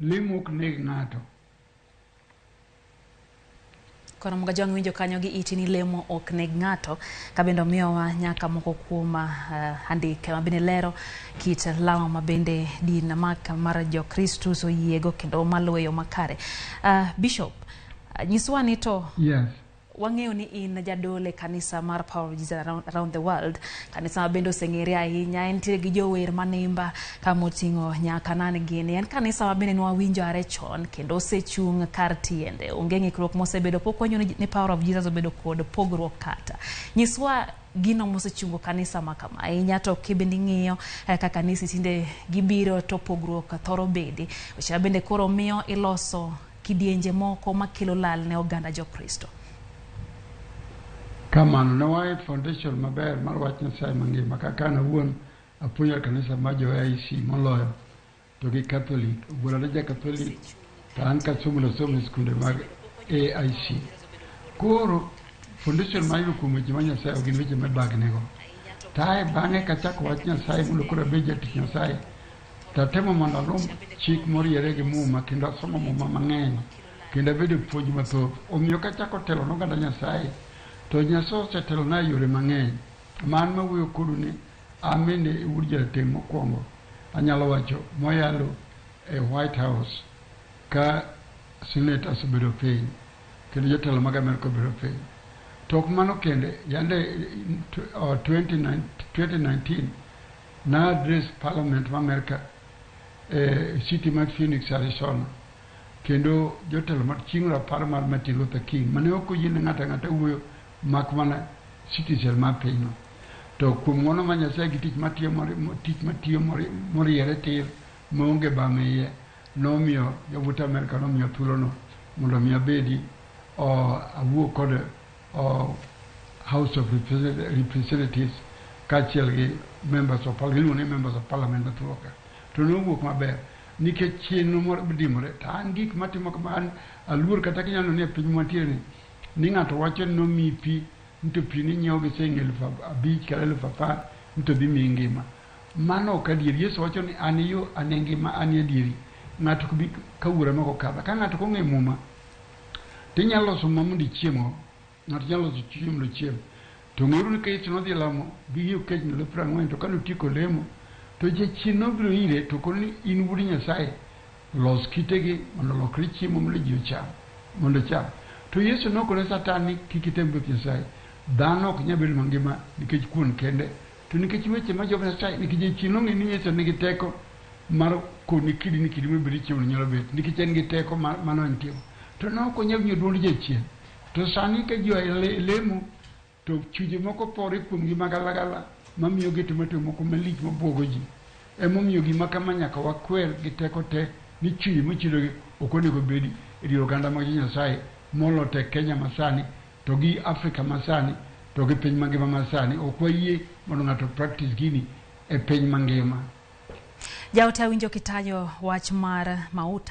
Lemo ok neg ng'ato. Koro Mgajwang' winjo kanyo gi iti ni lemo ok neg ng'ato, ka bende omiyowa nyaka moko kuom andike ma bende lero kit lamo ma bende din mar Jokristus oyiego kendo maluwo e yo makare. Bishop, nyiswa ni to Yes. Wang'eyo ni in jadolo e kanisa mar Power of Jesus around the world, kanisa ma bende oseng'ere ahinya, entiere gi jower manimba kamoting'o nyaka nan gini. En kanisa ma bende nwawinjo are chon kendo osechung' kar tiende. Onge ng'ikruok mosebedo, pok wanyo ni Power of Jesus obedo kod pogruok kata. Nyiswa gino mosechungo kanisa ma kama ahinya to kibende ing'iyo kaka kanisa tinde gibiro to pogruok thoro bedi. Weche ma bende koro miyo iloso kidienje moko makelo lal ne oganda Jokristo. Kamano, ne wae foundation maber mar wach Nyasaye mangima. Kaka an awuon apuonjo e kanisa mar jo AIC moloyo to gi Catholic. Wuora ne ja Catholic to an kasomo nasomo e skunde mag AIC. Koro foundation ma ayudo kuom weche ma Nyasaye ok gin weche mibagnigo. To ae bang'e kachako wach Nyasaye mondo koro abed jatich Nyasaye, to atemo mondo aluw chik moriere gi Muma kendo asomo Muma mang'eny kendo abedo e puonj mathoth. Omiyo kachako telo ne oganda Nyasaye, to Nyasaye osetelona e yore mang'eny. Ma an mawuoyo kodu ni an bende e wuod jarateng' mokwongo anyalo wacho moyalo e White House ka senators obedo piny kendo jotelo mag Amerka obedo piny. To ok mano kende, yande 2019 na address parliament ma Amerka e city mar Phoenix, Arizona. Kendo jotelo mar chieng' rapar mar Martin Luther King mane ok oyiene ng'ato ang'ata wuoyo mak mana citizen mar pinyno. To kuom ng'wono mar Nyasaye gi tich matiyo tich matiyo moriere tir maonge bam e iye nomiyo yawuot Amerka nomiyo thuolono mondo mi abedi awuo kod House of Representatives kaachiel gi members of parliament, iluongo ni members of parliament ma thurwa ka. To nowuok maber nikech chenro modimore to an gik matimo kama an aluor kata kinyalo neno ni e piny mwantiere ni ni ng'ato wacho ni nomiyi pi ni to pi ninyiewo gi siling 5000 kata 10,000 ni to dhi miyi ngima. Mano ok adier. Yesu wacho ni an e yo, an e ngima, an e adieri. Ng'ato ok bi ka wuora ma ok okadha. Ka ng'ato ok ong'eyo muma, to inyalo loso muma mondo ichiemgo. Ng'ato nyalo loso chunye mondo ochiem. To ng'euru ni ka Yesu nodhi lamo gi riyo kech ndalo 40 to kane otieko lemo, to jachien nobiro ire to okone ni in wuod Nyasaye, los kitegi mondo olokre chiemo mondo ji ocham, mondo ocham. To Yesu nokone Satan ni kik item Ruoth Nyasaye. Dhano ok nyal bedo mangima nikech kuon kende, to nikech weche ma Jehova Nyasaye, nikech jachien nong'eyo ni Yesu nigi teko mar kone kidi ni kidi mobed chiemo nyalo bet, nikech en gi teko mano entie. To ne ok onyal winjo duond jachien. To sani ka ji oa e lemo, to chunje moko pore kuomgi magalagala mamiyo gitimo timbe moko malich mabuogo ji. Emomiyo gima kama nyaka wakwer gi teko te ni chunje mochidogi ok onego bedi e dier oganda mag jo Nyasaye molo tek Kenya masani to gi Afrika masani to gi piny mangima masani. Ok wayie mondo ng'ato practice gini e piny mangima. Jaote awinjo kitajo wach mar mauta.